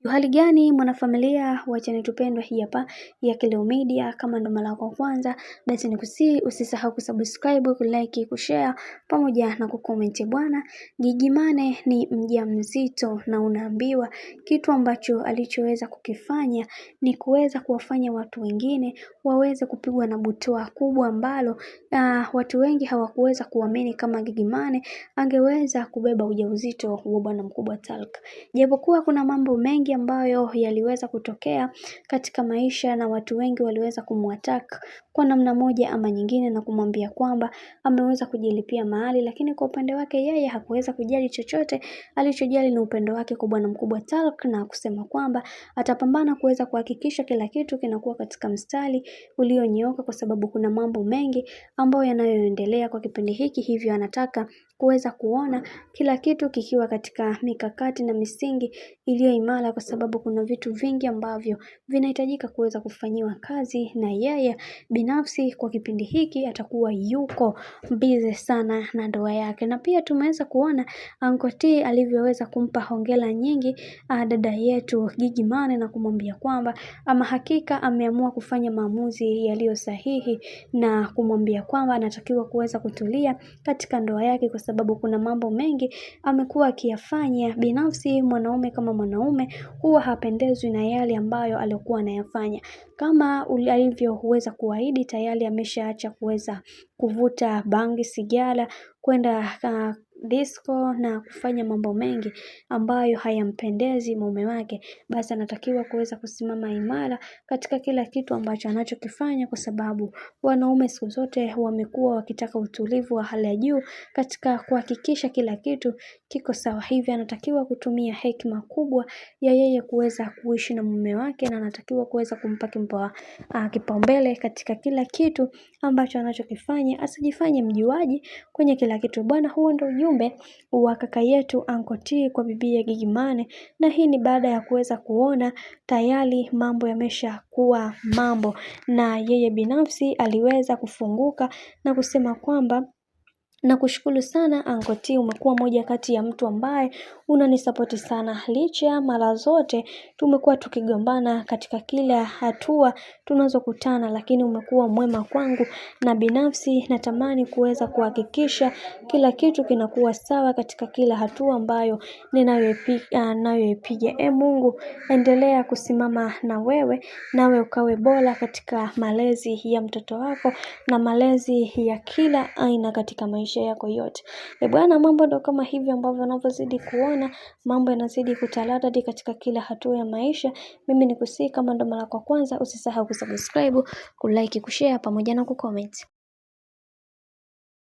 Hali gani mwanafamilia wa chaneli tupendwa hii hapa ya Kileo Media, kama ndo mara yako kwanza, basi nikusii usisahau kusubscribe, kulike, kushare pamoja na kucomment. Bwana Gigy Money ni mjamzito na unaambiwa kitu ambacho alichoweza kukifanya ni kuweza kuwafanya watu wengine waweze kupigwa na butwaa kubwa ambalo watu wengi hawakuweza kuamini kama Gigy Money angeweza kubeba ujauzito wa bwana mkubwa Talk. Japokuwa kuna mambo mengi ambayo yaliweza kutokea katika maisha na watu wengi waliweza kumwattack kwa namna moja ama nyingine na kumwambia kwamba ameweza kujilipia mahali, lakini kwa upande wake yeye hakuweza kujali chochote. Alichojali ni upendo wake kwa bwana mkubwa Talk na kusema kwamba atapambana kuweza kuhakikisha kila kitu kinakuwa katika mstari ulionyooka, kwa sababu kuna mambo mengi ambayo yanayoendelea kwa kipindi hiki, hivyo anataka kuweza kuona kila kitu kikiwa katika mikakati na misingi iliyo imara, kwa sababu kuna vitu vingi ambavyo vinahitajika kuweza kufanyiwa kazi, na yeye binafsi kwa kipindi hiki atakuwa yuko busy sana na ndoa yake. Na pia tumeweza kuona Uncle T alivyoweza kumpa hongera nyingi dada yetu Gigy Money na kumwambia kwamba ama hakika ameamua kufanya maamuzi yaliyo sahihi na kumwambia kwamba anatakiwa kuweza kutulia katika ndoa yake kwa sababu kuna mambo mengi amekuwa akiyafanya. Binafsi mwanaume kama mwanaume huwa hapendezwi na yale ambayo alikuwa anayafanya. Kama alivyoweza kuahidi tayari ameshaacha kuweza kuvuta bangi, sigara, kwenda disco na kufanya mambo mengi ambayo hayampendezi mume wake, basi anatakiwa kuweza kusimama imara katika kila kitu ambacho anachokifanya, kwa sababu wanaume siku zote wamekuwa wakitaka utulivu wa hali ya juu katika kuhakikisha kila kitu kiko sawa. Hivyo anatakiwa kutumia hekima kubwa ya yeye kuweza kuishi na mume wake, na anatakiwa kuweza kumpa kipaumbele katika kila kitu ambacho anachokifanya, asijifanye mjuaji kwenye kila kitu bwana. Huo ndio ujumbe wa kaka yetu Uncle T kwa bibie Gigy Money, na hii ni baada ya kuweza kuona tayari mambo yameshakuwa mambo, na yeye binafsi aliweza kufunguka na kusema kwamba nakushukuru sana Uncle T, umekuwa moja kati ya mtu ambaye unanisapoti sana, licha mara zote tumekuwa tukigombana katika kila hatua tunazokutana, lakini umekuwa mwema kwangu, na binafsi natamani kuweza kuhakikisha kila kitu kinakuwa sawa katika kila hatua ambayo ninayoipiga. E Mungu, endelea kusimama na wewe, nawe ukawe bora katika malezi ya mtoto wako na malezi ya kila aina katika maisha yako yote. E bwana, mambo ndo kama hivyo ambavyo unavyozidi kuona mambo yanazidi kutaradadi katika kila hatua ya maisha. Mimi nikusihi kama ndo mara kwa kwanza, usisahau kusubscribe, kulike, kushare pamoja na kucomment.